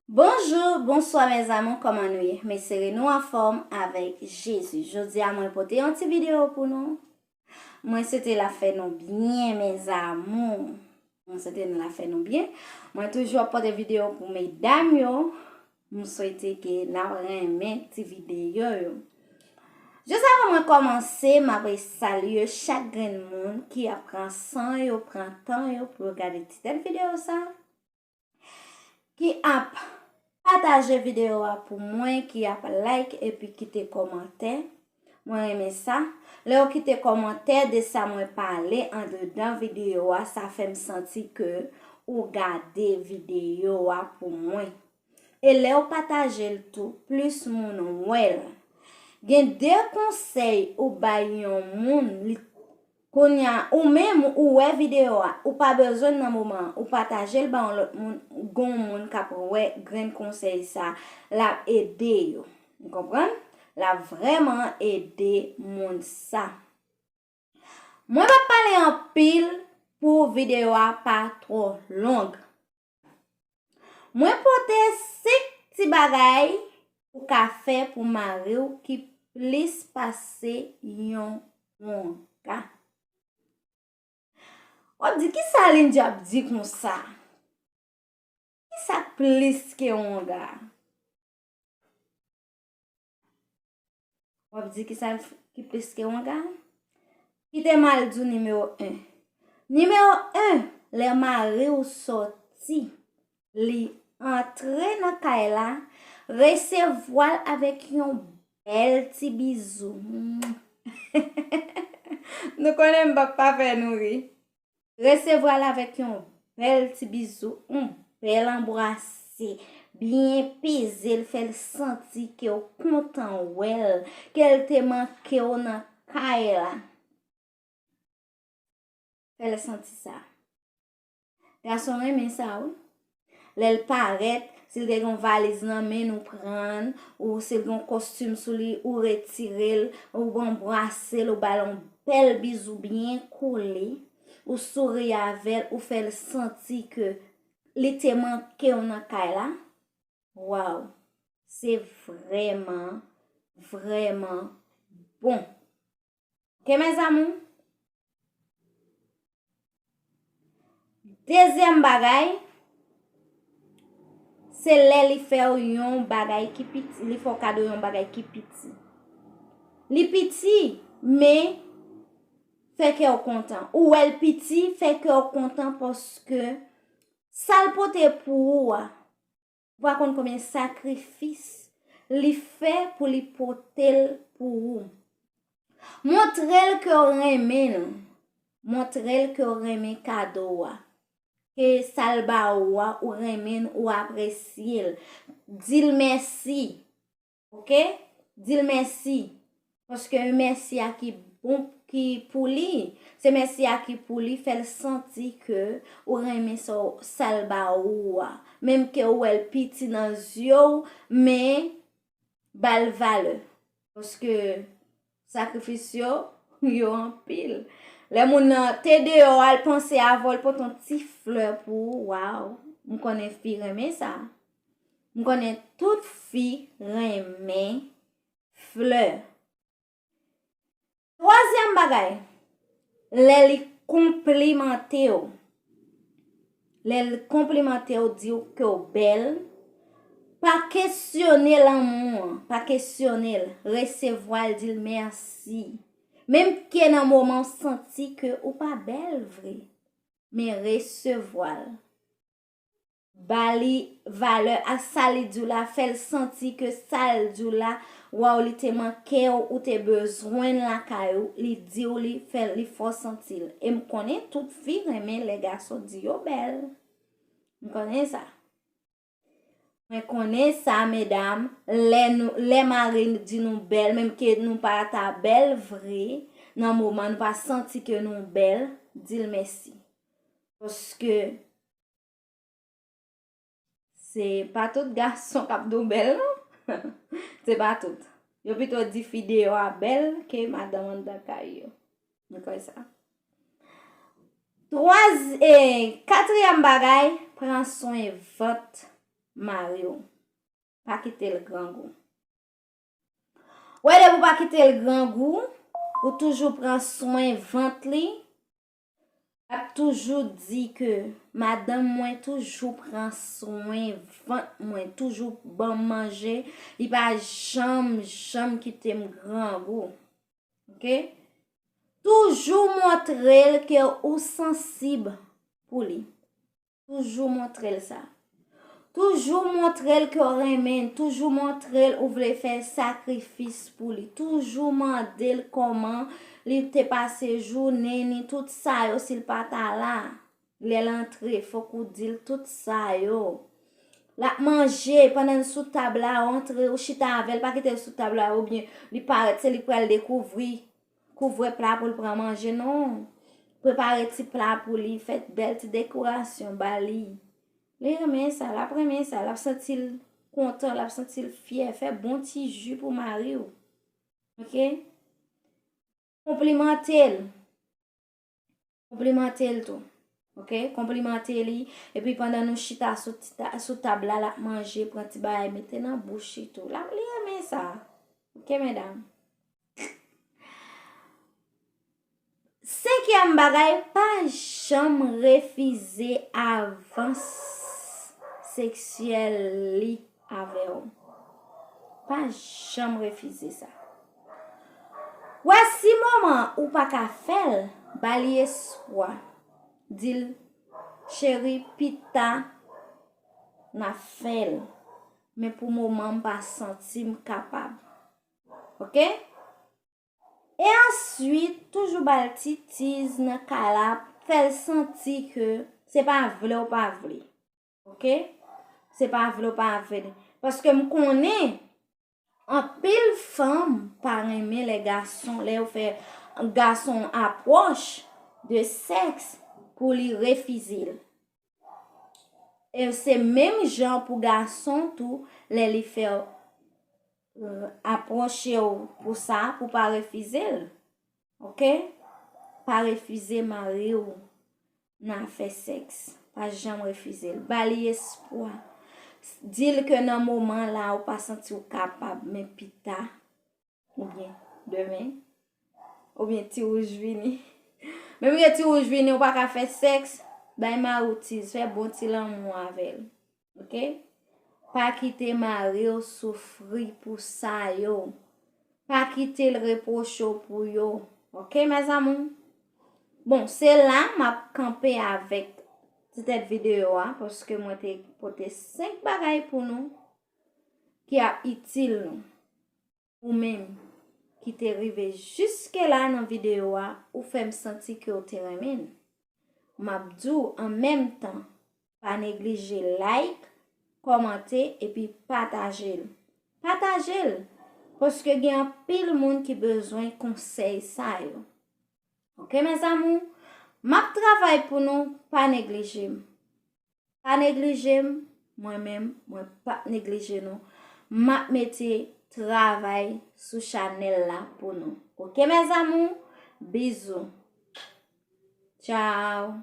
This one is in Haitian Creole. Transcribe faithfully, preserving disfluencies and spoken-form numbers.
Bonjou, bonswa mes amours, kòman nou ye? M espere nou anfòm avèk Jezi. Jodi a mwen pote yon ti videyo pou nou. Mwen swete l ap fè nou byen mes amours. Mwen swete l ap fè nou byen. Mwen toujou ap pote videyo pou medam yo. M swete ke n ap renmen ti videyo yo. Jis avan mwen kòmanse, m ap salye chak grenn moun ki ap pran san yo, pran tan yo pou yo gade ti tèt videyo sa. Ki ap pataje videyo a pou mwen, ki ap like epi kite kòmantè. Mwen renmen sa. Lè w kite kòmantè de sa mwen pale andedan videyo a, sa fè m santi ke ou gade videyo a pou mwen. E lè w pataje l tou, plis moun wè l. Gen de konsèy ou bay yon moun, li Kounye a, ou menm, ou wè videyo a, ou pa bezwen l nan moman an, ou pataje l ba yon lòt moun, gon moun k ap wè grenn konsèy sa, l ap ede yo. Ou konprann? L ap vrèman ede moun sa. Mwen p ap pale anpil pou videyo a pa twò long. Mwen pote senk ti bagay ou ka fè pou mari w ki plis pase yon wonga. W ap di, "Kisa Lindy ap di konsa? Kisa k plis ke wonga?" W ap di, "Kisa ki plis ke wonga?" Kite m al di w nimewo en. Nimewo en, lè mari w sòti, li antre nan kay la, resevwa l avèk yon bèl ti bizou. Nou konnen m p ap pa fè nou ri. Resevwa l avèk yon bèl ti bizou, yon bèl anbrase, byen peze l, fè l santi ke w kontan wè l, ke l te manke w nan kay la. Fè l santi sa. Gason renmen sa, wi. Lè l parèt, si l te gen yon valiz nan men l, ou pran l, ou si l gen yon kostim sou li, ou retire l, ou anbrase l, ou ba l yon bèl bizou byen kole, ou souri avè l, ou fè l santi ke li te manke w nan kay la. Waw, se vrèman, vrèman bon. Oke, mes amours? Dezyèm bagay, se lè li fè w yon bagay ki piti, li fè w kado yon bagay ki piti. Li piti, men fè kè w kontan. Ou wè l piti, fè kè w kontan paske sa l pote pou ou a, ou pa konn konbyen sakrifis li fè pou li pote l pou ou. Montre l ke w renmen l. Montre l ke w renmen kado a. Ke sa l ba ou a, ou renmen l, ou apresye l. Di l mèsi. Oke? Di l mèsi. Paske mèsi a ki bon, ki pou li. Se mèsi a ki pou li, fè l santi ke ou renmen sa, sa l ba ou a. Menm ke ou wè l piti nan zye w, men ba l valè. Paske sakrifis yo, yo anpil. Lè moun nan te deyò a, l panse avè w, l pote yon ti flè pou ou, waw. M konnen fi renmen sa. M konnen tout fi renmen flè. Twazyèm bagay, lè li konplimante w. Lè l konplimante w, di w ke w bèl, pa kesyone lanmou an, pa kesyone l, resevwa l, di l mèsi. Menm ke nan moman w santi ke ou pa bèl vre, men resevwa l. Ba li valè a sa li di w la, fè l santi ke sa l di w la, waw, li te manke w, ou te bezwen l lakay ou, li di w li, fè, li fè w santi l. E m konnen tout fi renmen lè gason di yo bèl. M konnen sa. Mwen konnen sa, medam, lè nou, lè mari di nou bèl, menm ke nou pa ta bèl vre, nan moman nou pa santi ke nou bèl, di l mèsi. Paske se pa tout gason k ap di w bèl, non. Se pa tout. Yo pito di fi deyò a bèl ke madanm anndan kay yo. Nou kwè sa. Twaz-, e, katriyèm bagay, pran swen vant mari w. Pa kite l grangou. Wè, depi w pa kite l grangou, ou toujou pran swen vant li, l ap toujou di ke madanm mwen toujou pran swen vant mwen, toujou ban m manje, li pa janm, janm kite m grangou. Oke? Toujou montre l ke ou sansib pou li. Toujou montre l sa. Toujou montre l ke w renmen l. Toujou montre l ou vle fè sakrifis pou li. Toujou mande l kòman li te pase jounen ni tout sa yo si l pa ta la. Lè l antre, fòk ou di l tout sa yo. L ap manje pandan l sou tab la, ou antre, ou chita avè l, pa kite l sou tab la, oubyen li parèt, se li k pral dekouvri. Kouvre pla pou l pran manje, non. Prepare ti pla pou li, fè bèl ti dekorasyon ba li. Li renmen sa, l ap renmen sa, l ap santi l kontan, l ap santi l fyè. Fè bon ti ji pou mari w. Oke? Konplimante l. Konplimante l tou. Oke? Konplimante li. Epi pandan nou chita sou, ti ta- sou tab la, l ap manje, pran ti bagay, mete nan bouch li tou. L ap, li renmen sa. Oke, medam? Senkyèm bagay, pa janm refize avans seksyèl li avè w. Pa janm refize sa. Wè, si moman ou pa ka fè l, ba li espwa. Di l, cheri, pita n a fè l. Men pou moman, m pa santi m kapab. Oke? E answit, toujou ba l ti tiz nan ka la, fè l santi ke se pa vle ou pa vle. Oke? Se pa vle ou pa vle. Paske m konnen anpil fanm pa renmen lè gason, lè yo fè gason apwòch de sèks pou li refize l. E se menm jan pou gason tou, lè li fè w, euh, apwoche w pou sa, pou pa refize l. Oke? Pa refize mari w nan afè sèks. Pa janm refize l. Ba li espwa. Di l ke nan moman la, ou pa santi w kapab, men pita, oubyen demen, oubyen ti wouj vini. Menm ke ti wouj vini, ou pa ka fè sèks, bay mari w tiz, fè bon ti lanmou avè l. Oke? Pa kite mari w soufri pou sa yo. Pa kite l repwoche w pou yo. Oke, mes amours? Bon, se la m ap kanpe avèk ti tèt videyo a, paske mwen te pote senk bagay pou nou ki ap itil nou. Ou menm ki te rive jiske la nan videyo a, ou fè m santi ke w te renmen l. M ap di w an menm tan, pa neglije like, kòmante epi pataje l. Pataje l, paske gen anpil moun ki bezwen konsèy sa yo. Oke, mes amours? M ap travay pou nou, pa neglije m. Pa neglije m, mwen menm, mwen p ap neglije nou. M ap mete travay sou chanèl la pou nou. Oke, mes amours? Bizou. Tchao.